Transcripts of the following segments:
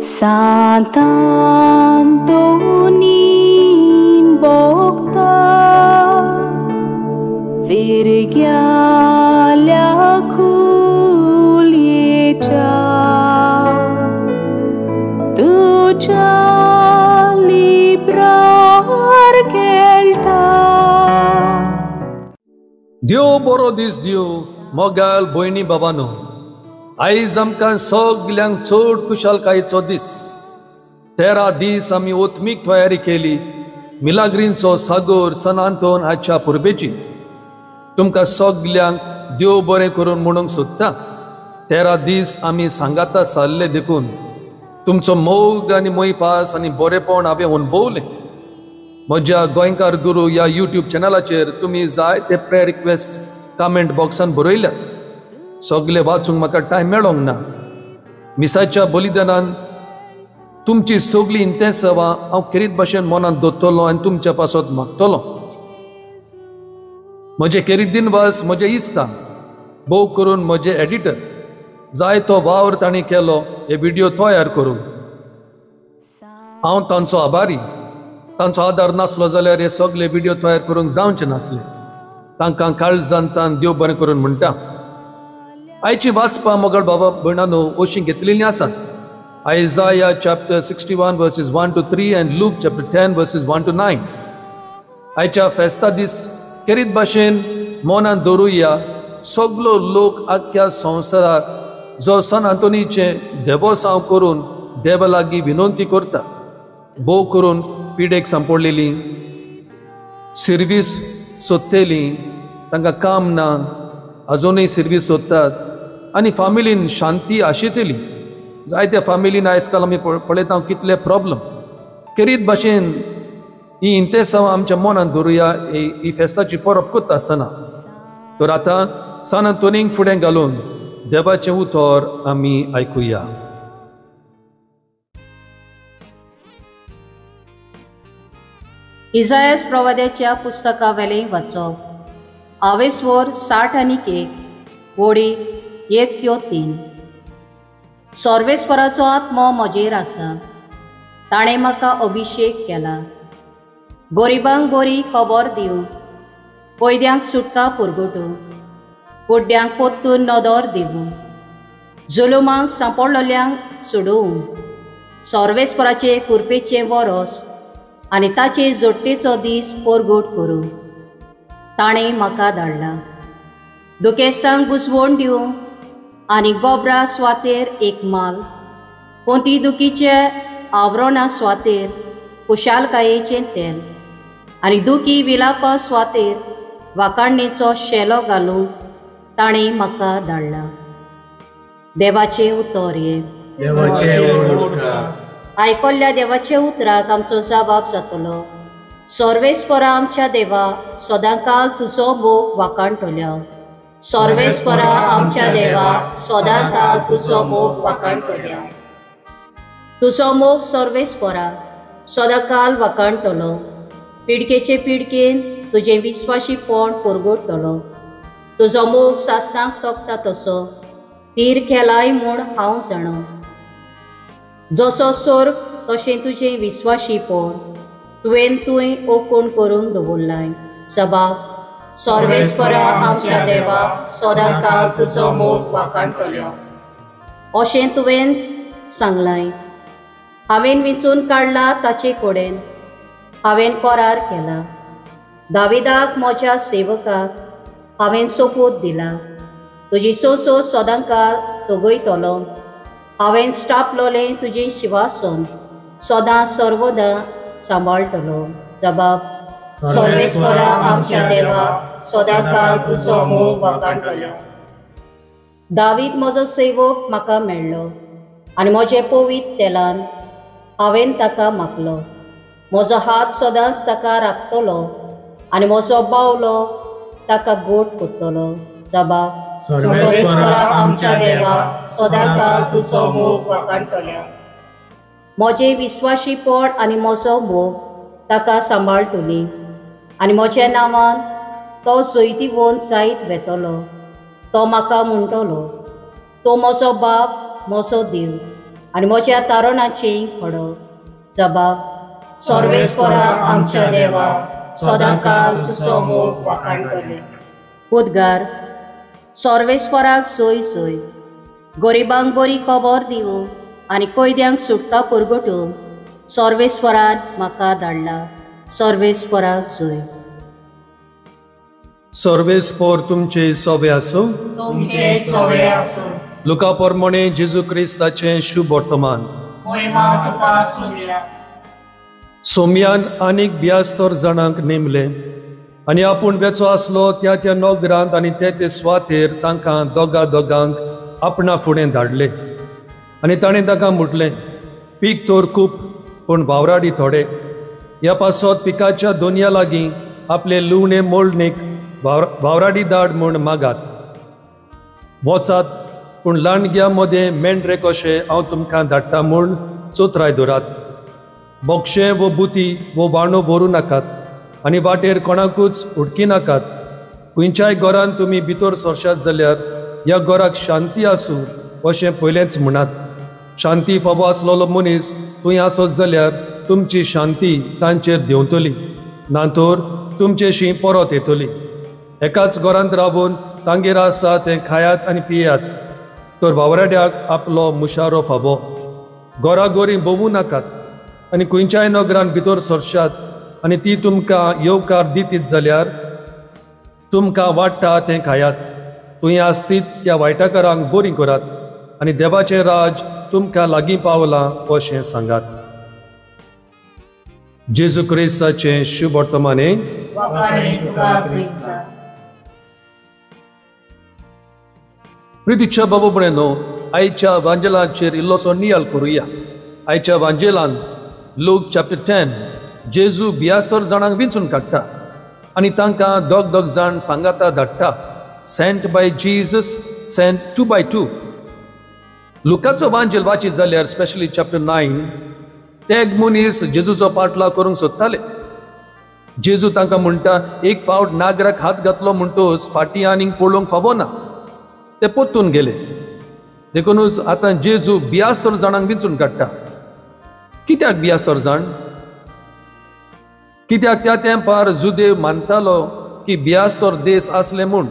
सांतांतोनी भोगता फिरग्याल्या खुलयेच्या तुज्या लिब्रार खेळटा. देव बरो दीस दिव मोगाल भयणी बाबानो. आयज आमकां सगल्यांक चड खुशालकायेचो दीस. 13 दीस आमी ओत्मीक तयारी केली मिलाग्रींचो सागोर सन आंतोन हाच्या पुर्बेची. तुमकां सगल्यांक देव बरें करून म्हणूंक सोदता. 13 दीस आमी सांगाता सारले देखून तुमचो मोग आनी मोयपास आनी बरेपण हांवें अणभवलें. म्हज्या गोंयकार गुरू ह्या यूट्यूब चॅनलाचेर तुमी जाय ते प्रेयर रिक्वेस्ट कमेंट बॉक्सान बरयल्यात. सगळे वाचूंक म्हाका टायम मेळोंक ना. मिसाच्या बलिदानान तुमची सगळी इंतेसांवां हांव खेरीत भाशेन मनांत दवरतलो आनी तुमच्या पासत मागतलो. म्हजे खेरीत दिनवास म्हजे इश्टांक, भोव करून म्हजे एडिटर, जाय तो वावर तांणी केलो हे व्हिडियो तयार करूंक. हांव तांचो आभारी. तांचो आदार नासलो जाल्यार हे सगळे व्हिडियो तयार करूंक जावचे नासले. तांकां काळजान तान देव बरें करून म्हणटा. आयची वाचपा मोगळ बाबा भयणानो अशीं घेतलेलीं आसात. Isaiah chapter 61 verses 1 to 3 and Luke chapter 10 verses 1 to 9. आयच्या फेस्ता दीस खेरीत भाशेन मनान दवरुया. सगलो लोक आख्ख्या संवसाराक जो सन आंतोनीचें देवोसांव करून देवा लागीं विनंती करता, भोव करून पिडेक सांपडलेली, सिर्वीस सोदतली, तांकां काम ना अजुनूय सिर्वीस सोदतात आनी फामिलीन शांती आशितली. जायत्या फामिलीन आयज काल आमी पळयता कितले प्रॉब्लम. खेरीत भाशेन ही इंतेसांव आमच्या मनांत दवरुया ही फेस्ताची परब करता आसतना. तर आतां सान आंतोनीक फुडें घालून देवाचें उतर आमी आयकुया. इजायस प्रवाद्याच्या पुस्तकावेलें वाचप. आवेस्वर 61 ओळी 1 ते 3. सर्वेस्वराचो आत्मो म्हजेर आसा, ताणें म्हाका अभिशेक केला गरिबांक बरी खबर दिवंक, कैद्यांक सुटका पुरगुटूंक, कुड्ड्यांक परतून नदर दिवंक, जुलुमांक सांपडलेल्यांक सोडोवंक, सर्वेस्वराचे कुरपेचें वरोस आनी ताचे जोडटेचो दीस परगट करूंक ताणें म्हाका धाडला. दुखेस्तांक बुजवण दिवंक आनी गोबरा सुवातेर एक माल, कोंती दुखीचे आवरणां सुवातेर खुशालकायेचें तेल आनी दुखी विलापा सुवातेर वाकाणणेचो शेलो घालूंक ताणें म्हाका धाडला. देवाचें उतर हें. आयकल्ल्या देवाच्या उतराक आमचो जबाब जातलो. सर्वेस्परा आमच्या देवा, सदांकाल तुजो मोग वाखाणटल्या. सर्वेस्परा आमच्या देवा, सदांकाल तुजो मोग वाखाणटल्या. तुजो मोग सर्वेस्परा सदांकाल वाखाणटलो. पिडकेचे पिडकेन तुजें विस्वाशीपण परगटतलो. तुजो मोग सासणाक तोखता तसो तीर केलाय म्हूण हांव जाणा. जसो सोर्ग तशें तुजें विस्वाशीपण तुवें तुवें ओकोण करून दवरलाय. सबाब सर्वेस्परा आमच्या देवा, सदांकाल तुजो मोग वाखाणटलो. अशें तुवें सांगलाय. हांवें विंचून काडला ताचे कडेन हांवें करार केला. दाविदाक म्हज्या सेवकाक हांवें सोपूत दिला. तुजी सोंसो सदांकाल तगयतलो. हांवें स्टापलोलें तुजें शिवासन सदां सर्वदा सांबाळटलो. जबाब सर्वेस्परा आमच्या देवा, सदांकाल तुजो मोग वाखाणटलो. दावीद म्हजो सेवक म्हाका मेळ्ळो आनी म्हजें पवित्र तेलान हांवें ताका मागलो. म्हजो हात सदांच ताका राखतलो आनी म्हजो बावलो ताका गोट करतलो. जबाब सर्वेस्परा आमच्या देवा, सदांकाल तुजो मोग वाखाणटल्या. म्हजें विस्वाशीपण आनी म्हजो मोग ताका सांबाळटली आनी म्हज्या नांवान तो जैतिवंत जायत वेतलो. तो म्हाका म्हणटलो, तो म्हजो बाप, म्हजो देव, आनी म्हज्या तारणाची खडो. जबाब. सर्वेस्परा आमच्या देवा, सदांकाल तुजो मोग वाखाणटले. उद्गार. सर्वेस्पराक सोय सोय, गरिबांक बरी खबर दिवंक आनी कैद्यांक सुटका पुरगटूंक सर्वेस्परान म्हाका धाडला. सर्वेस्पराक सोय. सर्वेस्पर तुमचे सोवे आसूं. तुमचे सोवे आसूं. लुका प्रमाणे जेजू क्रिस्ताचें शुभ वर्तमान. मोहिमा तुका सोम्या. सोम्यान आनीक 72 जाणांक नेमले आनी आपूण वेचो आसलो त्या त्या नगरांत आनी ते ते सुवातेर तांकां दोगा दोगांक आपणा फुडें धाडले. आनी ताणें तांकां म्हटलें, पीक तर खूब पूण वावराडी थोडे. ह्या पासत पिकाच्या दोनया लागीं आपले लुवणे मोडणेक वावराडी धाड म्हूण मागात. वचात पूण लांडग्या मदें मेंढरे कशें हांव तुमकां धाडटा म्हूण चोत्राय दवरात. बोक्षें वो बुती वो बाणो भरूं नाकात आनी वाटेर कोणाकूच उडकी नाकात. खंयच्याय घरान तुमी भितर सरशात जाल्यार ह्या घराक शांती आसूं अशें पयलेंच म्हणात. शांती फावो आसलेलो मनीस थंय आसत जाल्यार तुमची शांती तांचेर देंवतली, ना तर तुमचेशी परत येतली. एकाच घरांत रावून तांगेर आसा तें खायात आनी पियात, तर वावराड्याक आपलो मुशारो फावो. घराघरी भोंवूं नाकात आनी खंयच्याय नगरान भितर सरशात आनी ती तुमकां येवकार दितीत जाल्यार तुमकां वाडटा तें खायात. थंय आसतीत त्या वायटाकारांक बरीं करात आनी देवाचें राज तुमकां लागीं पावलां अशें सांगात. जेजू क्रिस्ताचें शुभ वर्तमाने. प्रितीच्या बाबू भयणीनो, आयच्या वांजेलाचेर इल्लोसो नियाळ करुया. आयच्या वांजेलान लूक चॅप्टर 10 जेजू 72 जाणांक विंचून काडटा आनी तांकां दोग दोग जाण सांगाता धाडटा. Sent by Jesus, sent 2 by 2. लुकाचो वांजेल वाचीत जाल्यार स्पेशली चॅप्टर 9 तेग मनीस जेजूचो पाटलाव करूंक सोदताले. जेजू तांकां म्हणटा, एक पावट नागराक हात घातलो म्हणटोच फाटीं आनीक पळोवंक फावो ना. ते परतून गेले. देखूनच आतां जेजू 72 जाणांक विंचून काडटा. कित्याक 72 जाण? कित्याक त्या तेंपार जुदेव मानतालो की 72 देश आसले म्हूण.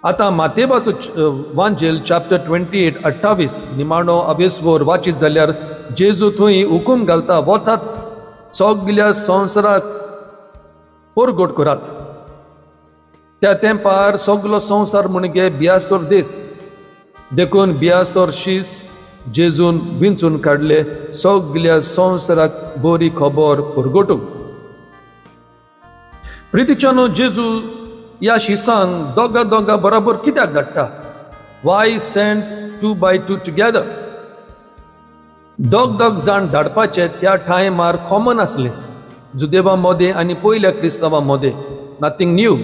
आतां मातेबाचो वांजेल चॅप्टर 28 28 निमाणो अभ्यासवर वाचीत जाल्यार जेजू थंय हुकूम घालता, वचात सगल्या संवसाराक परगट करात. त्या तेंपार सगलो संवसार म्हणजे 72 देश. देखून 72 शीस जेजून विंचून काडले सगल्या संवसाराक बरी खबर परगटूंक. प्रितीच्यानो, जेजू ह्या शिसांक दोगा दोगा बरोबर कित्याक धाडटा? Why sent 2 by 2 together? दोग दोग जाण धाडपाचे त्या टायमार कॉमन आसलें जुदेवा मदें आनी पयल्या क्रिस्तांवा मदें. Nothing new.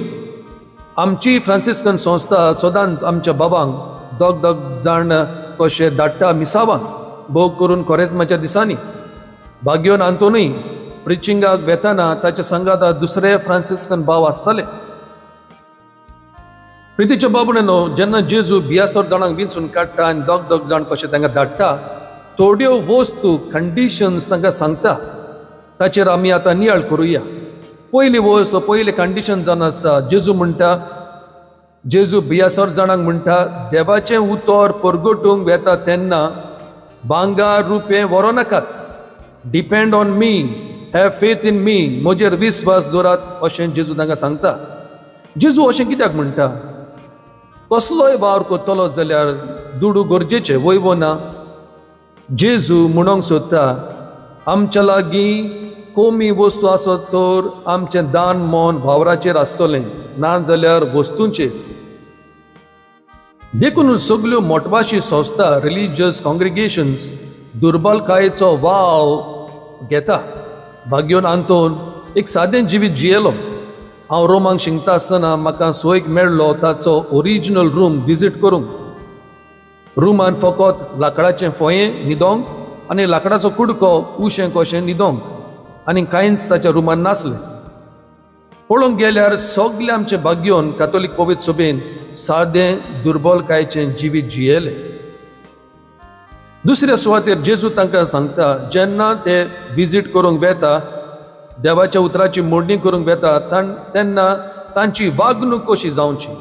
आमची फ्रांसिस्कन संस्था सदांच आमच्या बाबांक दोग दोग जाण कशे धाडटा मिसावांक, भोव करून कोरेज्माच्या दिसांनी. बाग्योन आंतोनूय प्रिचिंगाक वेताना ताच्या संगाता दुसरे फ्रांसिस्कन भाव आसताले. प्रितीच्या बाबुणेनो, जेन्ना जेजू 72 जाणांक विंचून काडटा आनी दोग दोग जाण कशें तांकां धाडटा, थोड्यो वस्तू कंडिशन्स तांकां सांगता. ताचेर आमी आतां नियाळ करुया. पयली वस्त, पयली कंडिशन जावन आसा, जेजू म्हणटा, जेजू 72 जाणांक म्हणटा, देवाचें उतर परगटूंक वेता तेन्ना भांगर रुपें व्हरूं नाकात. Depend on me, have faith in me, म्हजेर विस्वास दवरात अशें जेजू तांकां सांगता. जेजू अशें कित्याक म्हणटा? कसलोय वावर करतलो जाल्यार दुडू गरजेचे, वय वो ना? जेजू म्हणूंक सोदता, आमच्या लागीं कमी वस्तू आसत तर आमचें दान मन वावराचेर आसतलें, ना जाल्यार वस्तूंचेर. देखून सगल्यो मोटवाशी संस्था, रिलीजियस कॉंग्रिगेशन्स दुर्बलकायेचो वाव घेता. भाग्योन आंतोन एक सादें जिवीत जियेलो. हांव रोमांक शिकता आसतना म्हाका सोयक मेळ्ळो ताचो ओरिजिनल रूम विजीट करूंक. रुमान फकत लांकडाचें फोयें न्हिदोंक आनी लांकडाचो कुडको उशें कशें न्हिदोंक, आनी कांयच ताच्या रुमान नासलें. पळोवंक गेल्यार सगळे आमचे भाग्योन कातोलीक पवित्र सभेन सादें दुर्बलकायेचें जिवीत जियेलें. दुसऱ्या सुवातेर जेजू तांकां सांगता, जेन्ना ते विजीट करूंक वेता, देवाच्या उतराची मोडणी करूंक वेता, तेन्ना तांची वागणूक कशी जावची.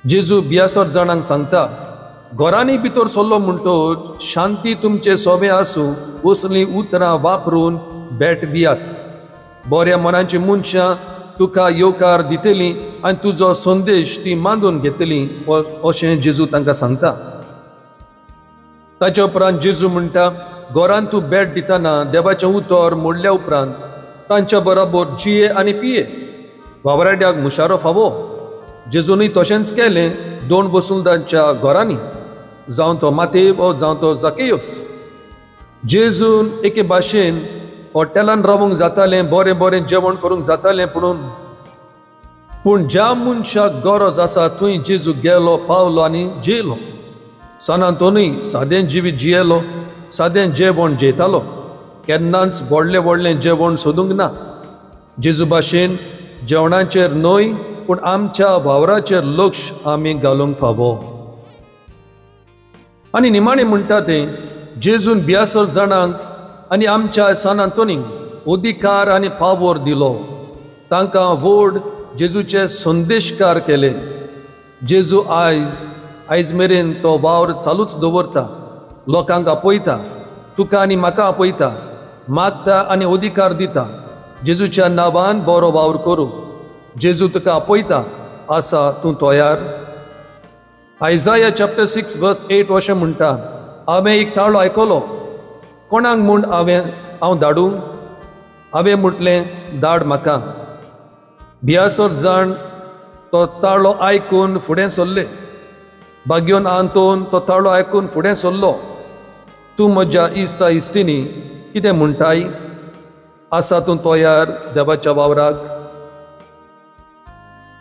जेजू बियासोर जाणांक सांगता, घरांनी भितर सरलो म्हणटच शांती तुमचे सोबे आसूं असलीं उतरां वापरून भेट दियात. बऱ्या मनाची मनशां तुका येवकार दितलीं आनी तुजो संदेश ती मांदून घेतली अशें जेजू तांकां सांगता. ताच्या उपरांत जेजू म्हणटा, घरांत तूं भेट दितना देवाचें उतर मोडल्या उपरांत तांच्या बरोबर जिये आनी पिये. वावराड्याक मुशारो फावो. जेजूनय तशेंच केलें दोन वसुंदांच्या घरांनी, जावं तो मातेव ओ जावं तो जाकेयोस. जेजून एके भाशेन हॉटेलान रावूंक जातालें, बरें बरें जेवण करूंक जातालें, पूण ज्या मनशाक गरज आसा थंय जेजू गेलो, पावलो आनी जेयलो. सान आंतोनूय सादें जिवीत जियेलो, सादें जेवण जेयतालो, केन्नाच व्हडलें व्हडलें जेवण सोदूंक ना. जेजू भाशेन जेवणाचेर न्हय पूण आमच्या वावराचेर लक्ष आमी घालूंक फावो. आनी निमाणें म्हणटा तें, जेजून बियासर जाणांक आनी आमच्या सान आंतोनीक अधिकार आनी पावर दिलो. तांकां व्हड जेजूचे संदेशकार केले. जेजू आयज मेरेन तो वावर चालूच दवरता, लोकांक आपयता, तुका आनी म्हाका आपयता, मागता आनी अधिकार दिता. जेजूच्या नांवान बरो वावर करूं. जेजू तुका आपयता, आसा तूं तयार? आयजाया चॅप्टर 6 वर्स 8 अशें म्हणटा, हांवें एक ताळो आयकलो, कोणाक म्हूण हांव धाडूं? हांवें म्हटलें, धाड म्हाका. बियासर जाण तो ताळो आयकून फुडें सरले. बाग्योन आंतोन तो ताळो आयकून फुडें सरलो. तूं म्हज्या इश्टा इश्टिनी कितें म्हणटाय? आसा तूं तयार देवाच्या वावराक?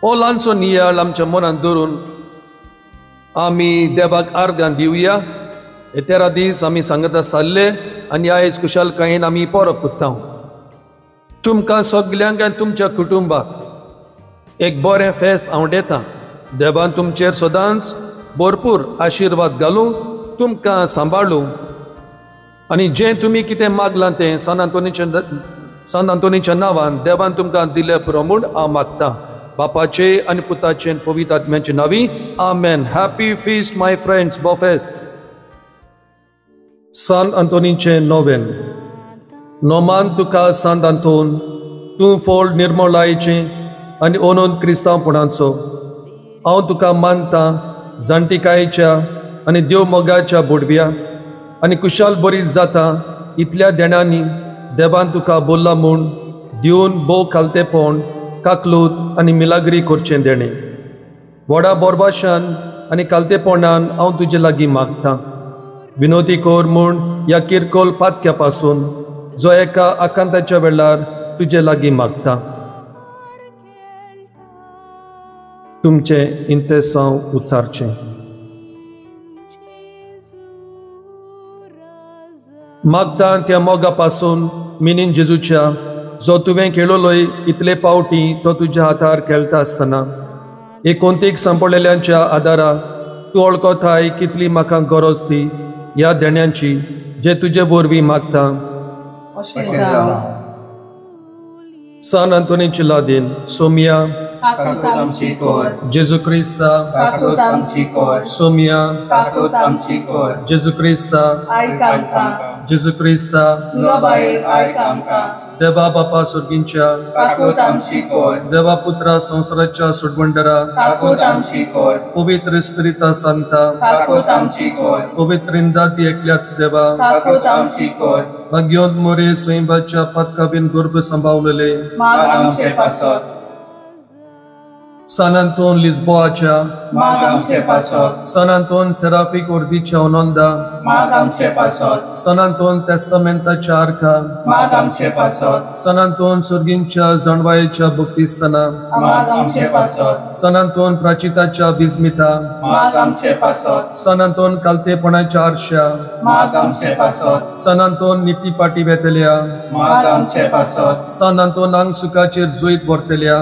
हो ल्हानसो नियाळ आमच्या मनांत धरून आमी देवाक आर्गां दिवया. हे 13 दीस आमी सांगता सारले आनी आयज खुशालकायेन आमी परब करता. तुमकां सगल्यांक आनी तुमच्या कुटुंबाक एक बरें फेस्त हांव दितां. देवान तुमचेर सदांच भरपूर आशिर्वाद घालूं, तुमकां सांबाळूं आनी जें तुमी कितें मागलां तें सान आंतोनीच्या नांवान देवान तुमकां दिलें पुरो म्हूण हांव मागतां. बापाचे आनी पुताचे पवित्र आत्म्याचे नांवी आमेन. हॅपी फीस्ट my friends, बो फेस्त. सान आंतोनीचें नोवेन. नोमान तुका सांत आंतोन, तूं फोल निर्मोलायचें आनी ओनून क्रिस्तांवपणाचो. हांव तुका मानतां जाणटिकायेच्या आनी देव मोगाच्या बोडव्या आनी कुशाल बरी जाता इतल्या देणांनी देवान तुका बोल्ला म्हूण दिवन भोव खालतेपण, काकलूत आनी मिलाग्री करचें देणें. व्हडा बोरभाशान आनी कालतेपणान हांव तुजे लागीं मागतां, विनोदी कर म्हूण ह्या किरकोळ पातक्या पासून जो एका आकांताच्या वेळार तुजे लागीं मागता. तुमचें इंतेसांव उच्चारचें. मागता त्या मोगा पासून मिनीन जेजूच्या जो तुवें खेळलोय इतले पावटी तो तुज्या हातार खेळटा आसतना एकोंतीक सांपडलेल्यांच्या आदारा तूं वळखताय कितली म्हाका गरज ती ह्या देण्यांची जे तुजे वरवीं मागता. सान आंतोनीची लादीन सोमिया जेजू क्रिस्ता सोमिया जेजू क्रिस्ता जेजू क्रिस्ता देवा बापा सुर्गींच्या देवा पुत्रा संवसाराच्या सोडवणदारा पवित्र स्पिरिता सांता पवित्र इंदाती एकल्याच देवा भाग्योंत मोरे स्वयंबाच्या पातकाबीन गर्भ सांबावलेले सान आंतोन लिस्बोआच्या सान आंतोन सेराफिक ओर्दीच्या ओनोंदा सान आंतोन तेस्तामेंताच्या आर्का सान आंतोन सुर्गींच्या जाणवायेच्या भक्तिस्ताना सान आंतोन प्राचिताच्या बिजमिता सान आंतोन कालतेपणाच्या आरश्या सान आंतोन निती पाटी वेतल्या सान आंतोन आंग सुखाचेर जोयत व्हरतल्या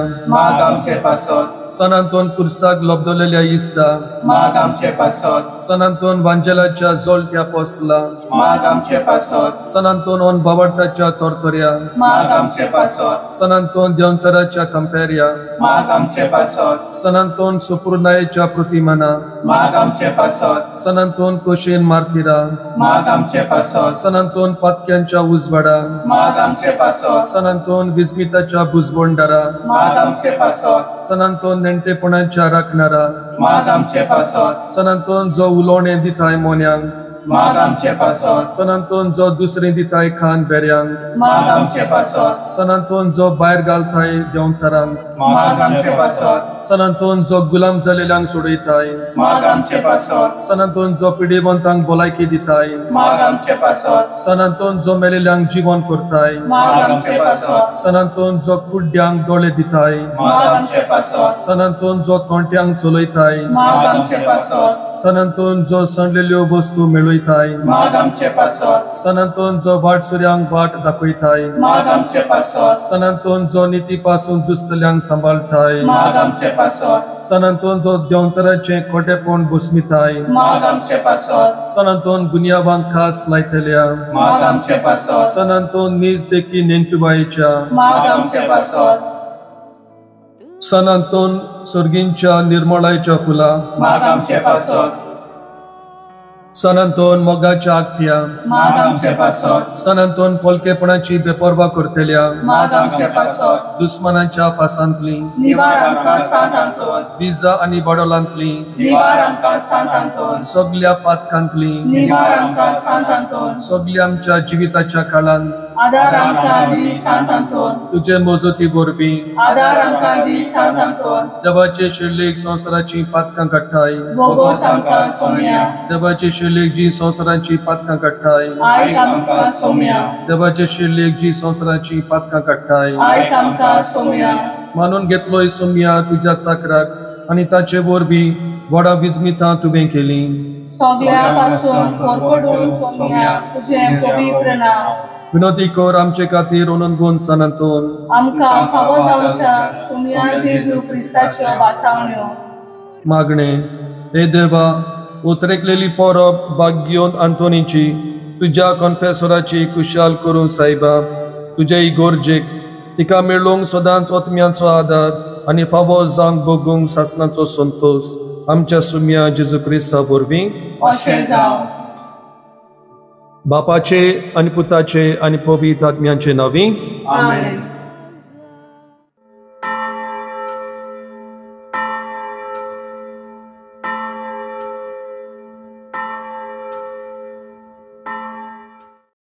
सान आंतोन कुर्साक लब्दलेल्या इश्टा, माग आमचे पासत। सान आंतोन वांजेलाच्या जोलत्या पोसला, माग आमचे पासत। सान आंतोन ओन बावडताच्या तोरतोऱ्या, माग आमचे पासत। सान आंतोन देवचाराच्या कंपेर्या, माग आमचे पासत। सान आंतोन सुपुर्णायेच्या प्रतिमाना, माग आमचे पासत। सान आंतोन कोशेन मार्थिरा, माग आमचे पासत। सान आंतोन पातक्यांच्या उजवाडा, माग आमचे पासत। सान आंतोन विस्मिताच्या बुजबोंडारा, माग आमचे पासत। सान आंतोन नेणटेपणाच्या राखणारा, माग आमचे पासत। सान आंतोन जो उलोवणें दिताय मोन्यांक, माग आमचे पासत। सान आंतोन जो दुसरें दिताय खान बेऱ्यांक, माग आमचे पासत। सान आंतोन जो भायर घालताय देंवचारांक, माग आमचे पासत। सान आंतोन जो गुलाम जालेल्यांक सोडयताय, माग आमचे पासत। सान आंतोन जो पिडेवंतांक भलायकी दिताय, माग आमचे पासत। सान आंतोन जो मेलेल्यांक जीवन करताय, माग आमचे पासत। सान आंतोन जो कुड्ड्यांक दोळे दिताय, माग आमचे पासत। सान आंतोन जो तोंट्यांक चलयताय, माग आमचे पासत। सान आंतोन जो सांडलेल्यो वस्तू मेळयताय, माग आमचे पासत। सान आंतोन जो वाटसुऱ्यांक वाट दाखयताय, माग आमचे पासत। सान आंतोन जो निती पासून जुसतल्यांक सांबाळटाय, माग आमचे पासत। सान आंतोन जो देंवचाराचें खोटेपण बसमिताय, माग आमचे पासत। सान आंतोन गुन्यांवांक खास लायतल्या, माग आमचे पासत। सान आंतोन नीज देखी नेंटुबायेच्या, माग आमचे पासत। सान आंतोन सर्गींच्या निर्मळायच्या फुलां, माग आमचे पासत। सान आंतोन मोगाच्या आगट्या, माग आमचे पासत। सान आंतोन पोलकेपणाची बेपर्वा करतल्या, माग आमचे पासत। दुस्मनाच्या फासांतली निवार आमकां सान आंतोन, विजा आनी बडोलांतली निवार आमकां सान आंतोन, सगल्या पातकांतली निवार आमकां सान आंतोन, सगल्या आमच्या जिविताच्या काळांत आदार आमकां दी सान आंतोन, तुजे मजती वरवीं आदार आमकां दी सान आंतोन। देवाचे शिरलेख संवसाराची पातकां काडटाय, बोगोस आमकां सोम्या। देवाचे शिरलेख जी संवसाराची पातकां काडटाय, आयक आमकां सोम्या। देवाचे शिरलेख जी संवसाराची पातकां काडटाय, आयक आमकां सोम्या। मानून घेतलोय सोम्या तुज्या चाकराक आनी ताचे वरवीं व्हडा विस्मितां तुवें केली। सगल्या पासून कोरकडून सोम्या तुजें पवित्र नांव। विनोदी कर आमचे खातीर अनंतगुण सान आंतोन, आमकां फावो जावच्या सोम्या जेजू क्रिस्ताच्यो वासावण्यो। मागणे. हे देवा, उतरेकलेली परब भाग्योन आंतोनीची तुज्या कॉन्फेसोराची कुशाल करूं सायबा, तुज्या इगोर्जेक तिका मेळूंक सदांच ओतम्यांचो आदार आनी फावो जावंक भोगूंक सासणाचो संतोश आमच्या सुम्या जेजू क्रिस्ता वरवीं अशें जावं। बापाचे आनी पुताचे आनी पवित्र आत्म्याचे नांवी आमेन।